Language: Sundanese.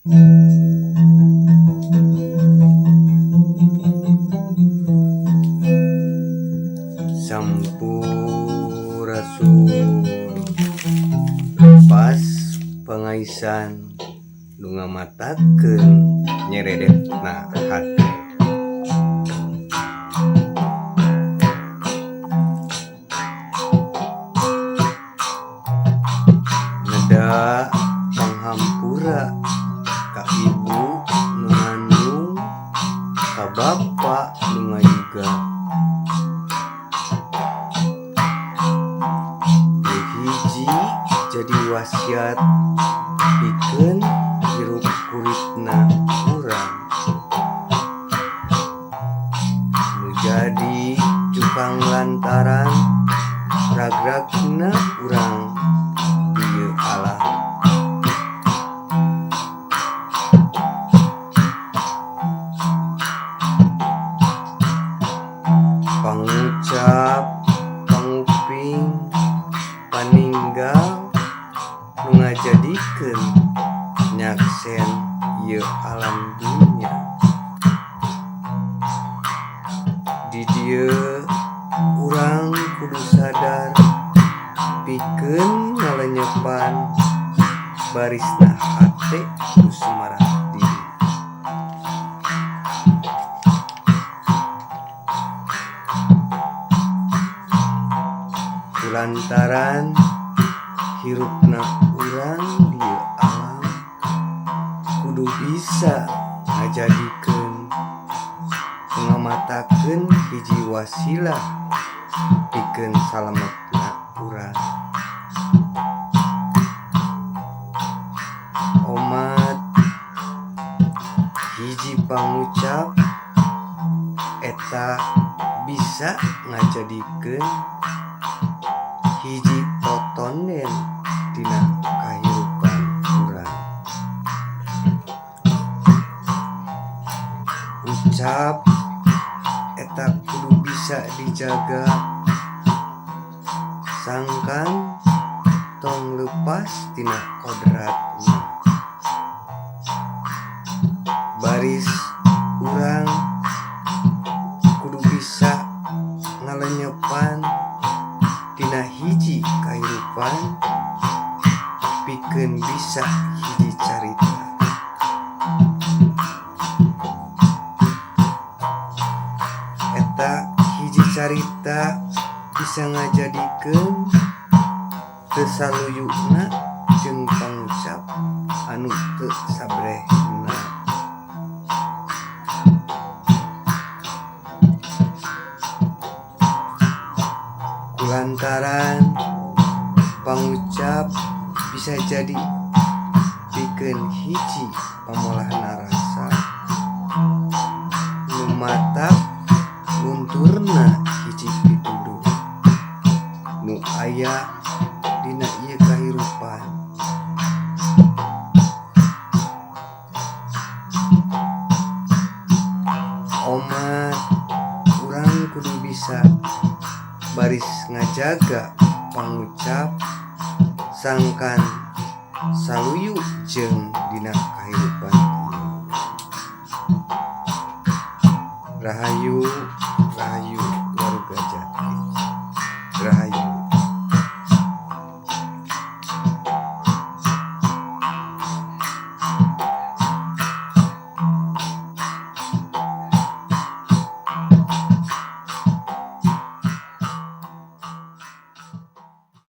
Sampurasun. Lepas pangaisan nu ngamatakeun nyeredetna hate. Neda panghampura ka ibu nu ngandung, ka bapa nu ngayuga. Nu hiji jadi wasiat pikeun hirup kuritna urang. Nu jadi cukang lantaran ragragna urang di ieu alam. Pangucap, panguping, paninggal nu ngajadikeun nyaksen ieu alam dunya. Di dieu urang kudu sadar pikeun ngalenyepan barisna hate ku sumarah diri. Kulantaran hirupna urang di ieu alam kudu bisa ngajadikeun ngamatakeun hiji wasilah pikeun salametna urang. Omat hiji pangucap eta bisa ngajadikeun hiji totonen dina kahirupan urang. Ucap eta kudu bisa dijaga sangkan tong leupas tina kodratna. Baris urang kudu bisa ngalenyepan dina hiji kahirupan pikeun bisa hiji carita. Eta hiji carita bisa ngajadikeun teu saluyuna jeung pangucap anu teu sabrehna. Kulantaran pangucap bisa jadi pikeun hiji pamolahna rasa nu matak lunturna hiji pituduh nu aya dina ieu kahirupan. Omat urang kudu bisa baris ngajaga pangucap sangkan saluyu jeung dina